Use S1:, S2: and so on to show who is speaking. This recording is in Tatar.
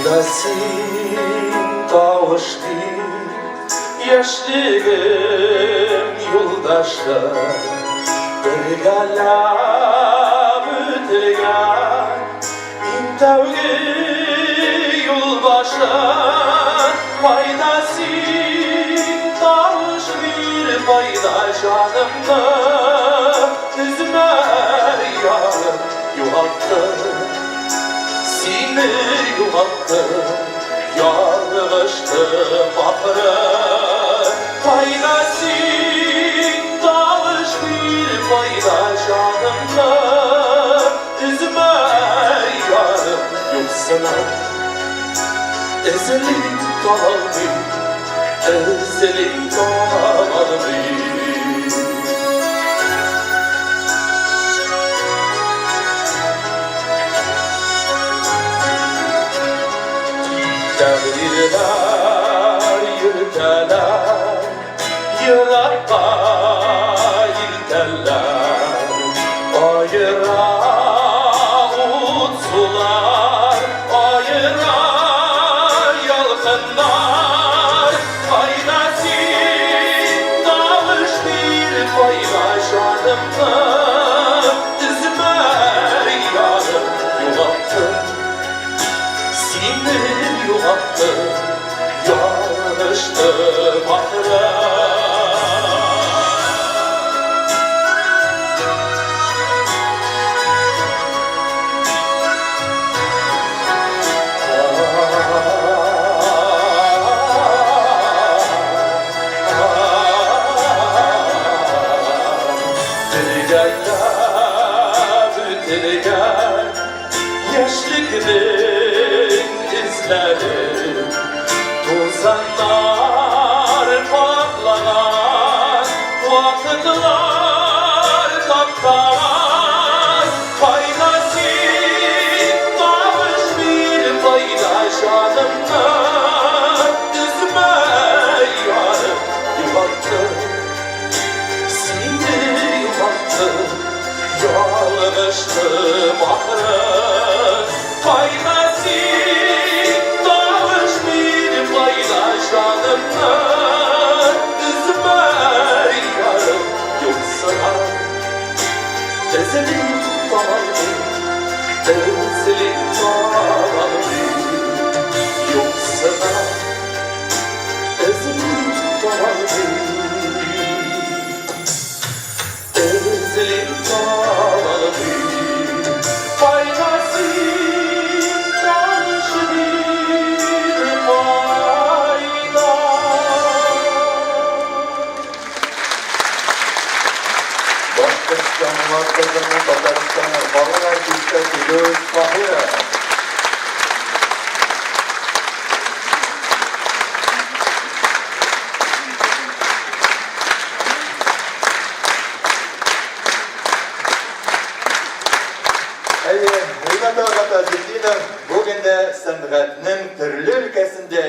S1: Кайда син, тавыш бир, яшьлегем юлдашы, Бергәләп үтелгән иң тәүге юл башы. Кайда син, тавыш бир, кайда җанымны өзмә, ярым, югалттым. Сине югалттым, ялгыштым ахры. Кайда син, тавыш бир, кайда җанымны өзмә, ярым, юксына. Эзлим табалмыйм, эзлим табалмыйм. Тәкъдирләр йөртәләр, еракка илтәләр. Аера ут сулар, аера ялкыннар. Кайда син, тавыш бир, кайда җанымны өзмә, ярым, югалттым. Сине югалттым, ялгыштым ахры. Бергәләп үтелгән яшьлекнең эзләре, тузаннар каплаган, вакытлар таптаган. Кайда син, тавыш бир, кайда җанымны өзмә, ярым, югалттым. Сине югалттым, ялгыштым ахры. Кайда син, тавыш бир, кайда җанымны өзмә, ярым, юксына. Эзлим табалмыйм, эзлим табалмыйм, юксына. Эзлим табалмыйм, эзлим табалмыйм. Кайда син, таныш бир, кайда?
S2: Башкортстанлылар кызының Татарстанның халык артисты Филүс Каһиров. Әйе, Ринат ага Таҗетдинов бүген дә сәнгатьнең төрле өлкәсендә.